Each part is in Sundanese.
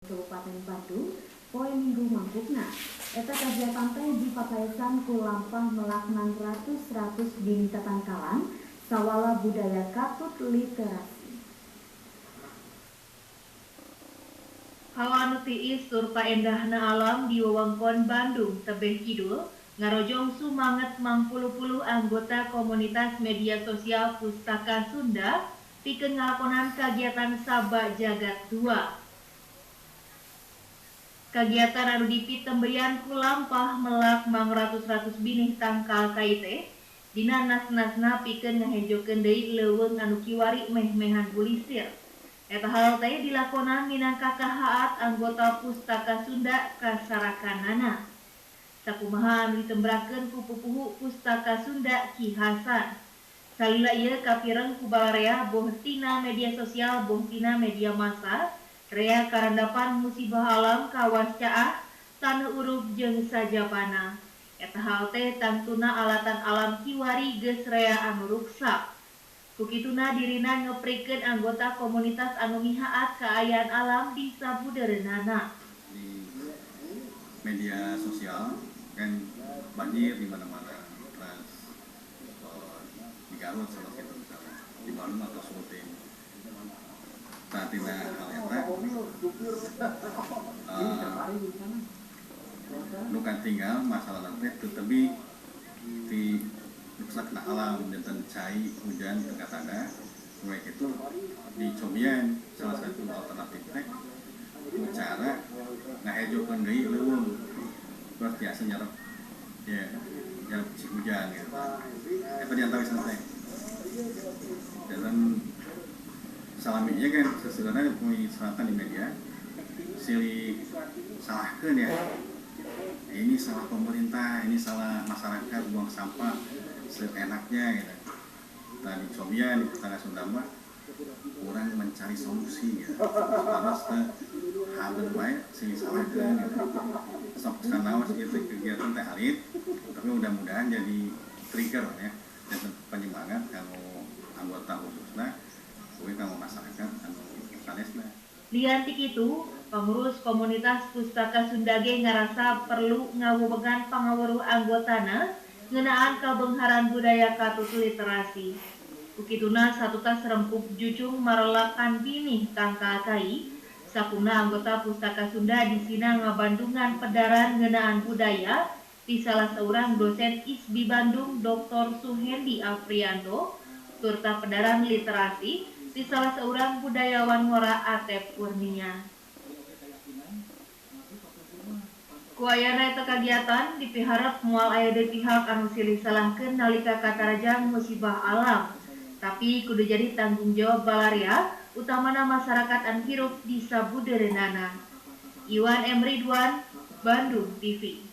Kabupaten Bandung poe Minggu mangkukna. Eta kagiatan teh dipapaesan ku lampah melaknan ratus-ratus binih tatangkalan sawala budaya katut literasi. Hawa anu tiis turta endahna alam di wewengkon Bandung tebeh kidul ngarojong sumanget mangpuluh-puluh anggota komunitas media sosial Pustaka Sunda pikeun ngalakonan kagiatan Saba Jagat 2. Kagiatan anu dipitembeyan ku lampah melak mangratus-ratus binih tangkal kai teh dina nas-nasna pikeun ngahejokeun deui leuweung anu kiwari meh-mehan bulisir. Eta hal teh dilakonan minangka kahaat anggota Pustaka Sunda kasarakanana. Sakumaha anu ditembrakeun ku pupuhu Pustaka Sunda Ki Hasan. Salila ieu kapireng ku balarea boh tina media sosial boh tina media massa, rea karandapan musibah alam kawas caah, taneuh urug jeung sajabana. Eta hal teh tangtuna alatan alam kiwari geus rea anu ruksak. Kukituna dirina ngeprikeun anggota komunitas anu mihaat kaayaan alam di sabudeureunana. Di media sosial kan banjir di mana-mana, terus di Garut salah satu misalnya, di Bandung atau Sulteng. Nah, tina hal eta, nu tinggal masalah nanti tetapi di rusak na alam dan cai hujan teu mulai itu dicobian salah satu alternatif teh cara ngahejokeun deui leuweung terus biasa nyerep ya nyerep si hujan gitu. Eta diantawis teh dan salaminya kan sebenarnya diserahkan di media silih salahkeun ya, ini salah pemerintah, ini salah masyarakat buang sampah seenaknya gitu. Tadi cobian di Pustaka Sunda mah kurang mencari solusi gitu. Harus teh haben wae silih salahkeun gitu. Sok sanaos ieu teh kegiatan teh alit, tapi mudah-mudahan jadi trigger ya, dan penyemangat kalau anggota khususnya kuwi kanggo masyarakat anu sanesna. Lian ti kitu, pengurus komunitas Pustaka Sunda ge ngarasa perlu ngawubengan pangaweruh anggotana ngeunaan kabeungharan budaya katut literasi. Kukituna satutas rempuk jucung marelakan binih tangkal kai, sakumna anggota Pustaka Sunda disina ngabandungan pedaran ngeunaan budaya di salah seorang dosen ISBI Bandung Dr. Suhendi Afrianto turta pedaran literasi di salah seorang budayawan ngora Atep Kurnia. Ku ayana eta kagiatan dipiharep moal aya deui pihak anu silih salahkeun nalika katarajang musibah alam. Tapi kudu jadi tanggung jawab balarea utamana masyarakat anu hirup di sabudeureunana. Iwan M. Ridwan, Bandung TV.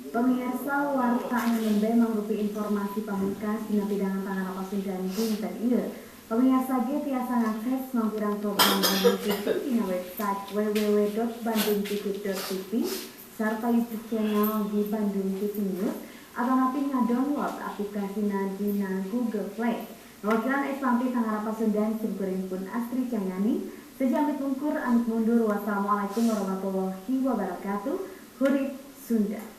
Pemirsa, warta anu nembe mangrupi informasi pamungkas dina pidangan Pangarap Pasundan dinten ieu. Pemirsa ge tiasa ngakses mangpirang program Bandung TV dina website www.bandungtv.tv sarta YouTube channel di Bandung TV News atau napi ngadownload aplikasina dina Google Play. Wakilan Eslampi Pangarap Pasundan simkuring pun Astri Canyani, sejamit mungkur amit mundur. Wassalamualaikum warahmatullahi wabarakatuh. Hurip Sunda.